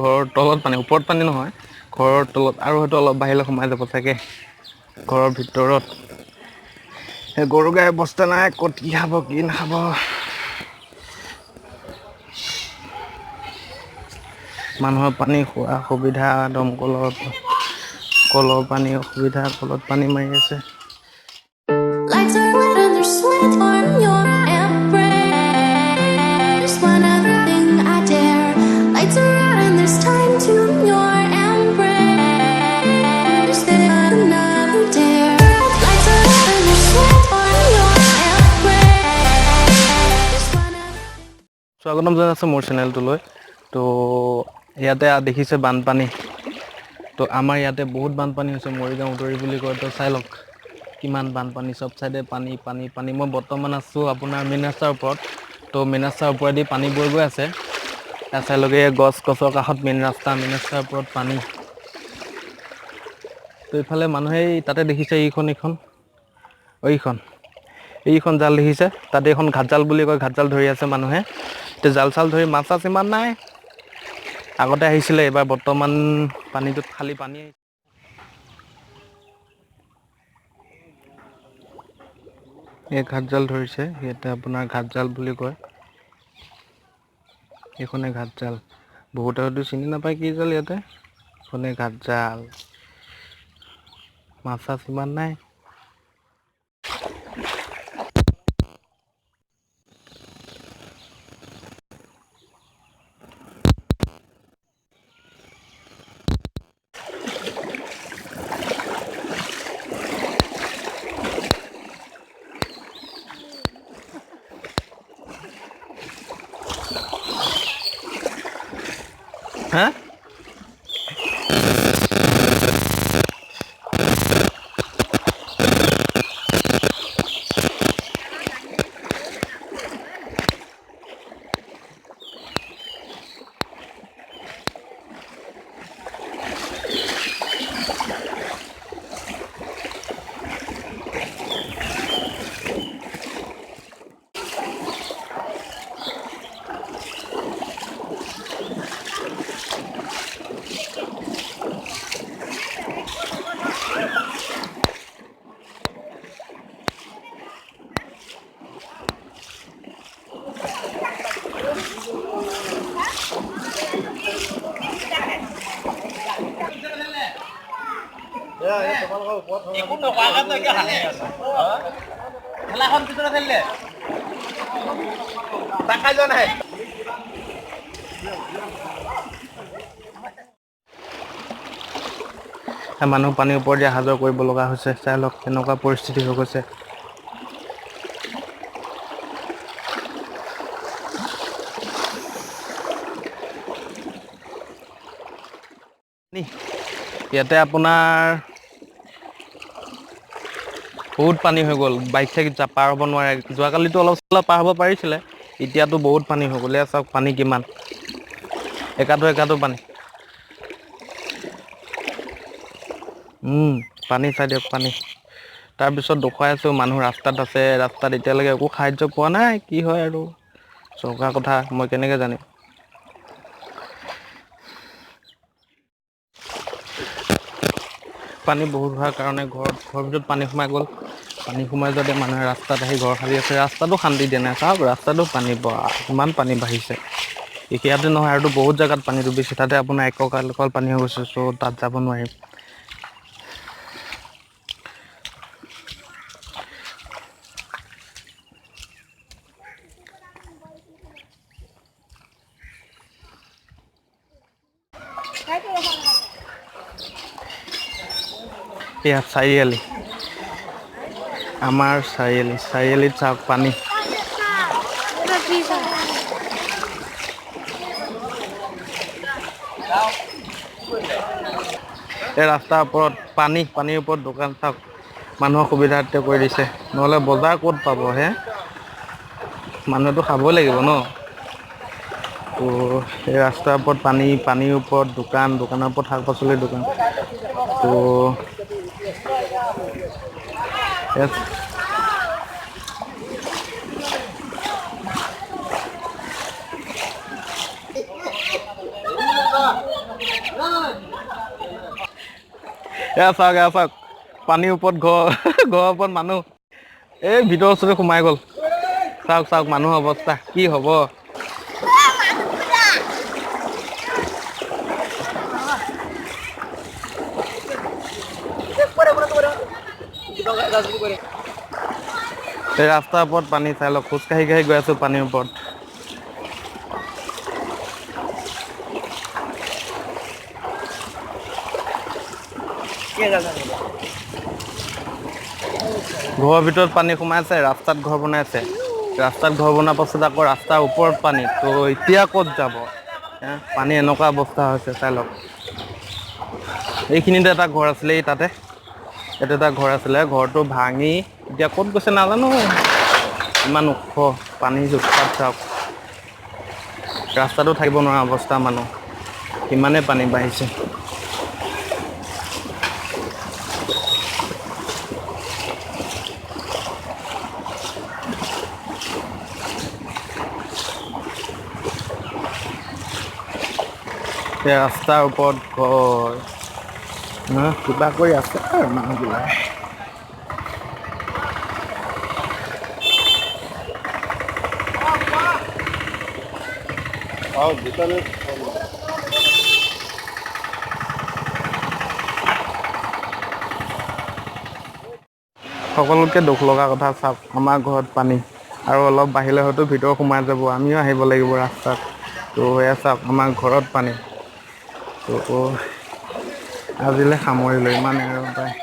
ঘৰৰ তলত পানী, ওপৰত পানী নহয়, ঘৰৰ তলত। আৰু হয়তো অলপ বাহিৰলৈ সোমাই যাব চাগে ঘৰৰ ভিতৰত। সেই গৰু গাই অৱস্থা নাই, ক'ত কি খাব কি নাখাব। মানুহৰ পানী খোৱা সুবিধা, দমকলৰ কলৰ পানী অসুবিধা, কলত পানী মাৰি আছে। Lights are lit and there's sweat on your embrace. One other thing I dare. Lights are out and there's time to your embrace. There's another dare. Lights are out and there's sweat on your embrace. One other স্বাগতম জনাইছোঁ মোৰ চেনেলটোলৈ। তো ইয়াতে দেখিছে বানপানী। তো আমাৰ ইয়াতে বহুত বানপানী হৈছে, মৰিগাঁও উদৰি বুলি কয়। তো চাই লওক কিমান বানপানী, চব চাইডে পানী পানী পানী। মই বৰ্তমান আছোঁ আপোনাৰ মেইন ৰাস্তাৰ ওপৰত। তো মেইন ৰাস্তাৰ ওপৰেদি পানী বৈ গৈ আছে। ইয়াত চাই লওক, এই গছৰ কাষত মেইন ৰাস্তা, মেইন ৰাস্তাৰ ওপৰত পানী। তো এইফালে মানুহে এই তাতে দেখিছে এইখন এইখন এইখন এইখন জাল দেখিছে, তাতে এইখন ঘাটজাল বুলি কয়, ঘাটজাল ধৰি আছে মানুহে। এতিয়া জাল চাল ধৰি মাছ চাছ ইমান নাই, আগতে আহিছিলে, এইবাৰ বৰ্তমান পানীটোত খালী পানী আহিছে। এই ঘাটজাল ধৰিছে, ইয়াতে আপোনাৰ ঘাটজাল বুলি কয়। এইখনে ঘাটজাল, বহুতে হয়তো চিনি নাপায় কি জাল ইয়াতে। এইখনে ঘাটজাল, মাছ চাছ ইমান নাই। হা, মানুহ পানীৰ ওপৰত দি অহা যোৱা কৰিব লগা হৈছে। চাই লওক কেনেকুৱা পৰিস্থিতি হৈ গৈছে। ইয়াতে আপোনাৰ বহুত পানী হৈ গ'ল, বাইক চাইক পাৰ হ'ব নোৱাৰে। যোৱাকালিতো অলপ চলপ পাৰ হ'ব পাৰিছিলে, এতিয়াতো বহুত পানী হৈ গ'ল। এয়া চাওক পানী কিমান, একাঠো একাঠো পানী। পানী চাই দিয়ক পানী। তাৰপিছত দেখুৱাই আছোঁ মানুহ ৰাস্তাত আছে, ৰাস্তাত এতিয়ালৈকে একো সাহাৰ্য পোৱা নাই। কি হয় আৰু চৰকাৰৰ কথা মই কেনেকৈ জানিম। পানী বহুত হোৱাৰ কাৰণে ঘৰৰ ভিতৰত পানী সোমাই গ'ল। পানী সোমাই যোৱাতে মানুহে ৰাস্তাত আহি ঘৰ সাৰি আছে। ৰাস্তাটো শান্তি দিয়া নাই, চাওক ৰাস্তাটো পানী, ইমান পানী বাঢ়িছে। ইয়াতে নহয় আৰুতো বহুত জেগাত পানী ডুবিছে, তাতে আপোনাৰ একঁকাল পানী হৈ গৈছে। চ' তাত যাব নোৱাৰিম। এয়া চাৰিআলি, আমাৰ চাৰিআলি, চাৰিআলিত চাওক পানী। এই ৰাস্তাৰ ওপৰত পানী, পানীৰ ওপৰত দোকান চাওক, মানুহৰ সুবিধাৰ্থে কৰি দিছে, নহ'লে বজাৰ ক'ত পাব হে, মানুহেতো খাবই লাগিব ন। তো এই ৰাস্তাৰ ওপৰত পানী, পানীৰ ওপৰত দোকান, দোকানৰ ওপৰত শাক পাচলিৰ দোকান। তো এয়া চাওক, এয়া চাওক, পানীৰ ওপৰত ঘৰ, ঘৰৰ ওপৰত মানুহ। এই ভিতৰৰ ওচৰতে সোমাই গ'ল। চাওক চাওক মানুহৰ অৱস্থা কি হ'ব। এই ৰাস্তাৰ ওপৰত পানী চাই লওক, খোজকাঢ়ি কাঢ়ি গৈ আছো পানীৰ ওপৰত। ঘৰৰ ভিতৰত পানী সোমাইছে, ৰাস্তাত ঘৰ বনাইছে, ৰাস্তাত ঘৰ বনোৱাৰ পাছত আকৌ ৰাস্তাৰ ওপৰত পানী। তো এতিয়া ক'ত যাব? পানী এনেকুৱা অৱস্থা হৈছে চাই লওক। এইখিনিতে এটা ঘৰ আছিলে, এই তাতে ইয়াতে এটা ঘৰ আছিলে, ঘৰটো ভাঙি এতিয়া ক'ত গৈছে নাজানো। ইমান ওখ পানী উৎপাত চাওক, ৰাস্তাটো থাকিব নোৱাৰা অৱস্থা মানুহ, ইমানেই পানী বাঢ়িছে। ৰাস্তাৰ ওপৰত ঘৰ, কিবা কৰি আছে আৰু মানুহবিলাক। সকলোতকৈ দুখ লগা কথা চাওক, আমাৰ ঘৰত পানী আৰু অলপ বাঢ়িলে হয়তো ভিতৰ সোমাই যাব, আমিও আহিব লাগিব ৰাস্তাত। তো এয়া চাওক আমাৰ ঘৰত পানী। তো আজিলৈ সামৰিলোঁ, ইমানে আৰু বাই।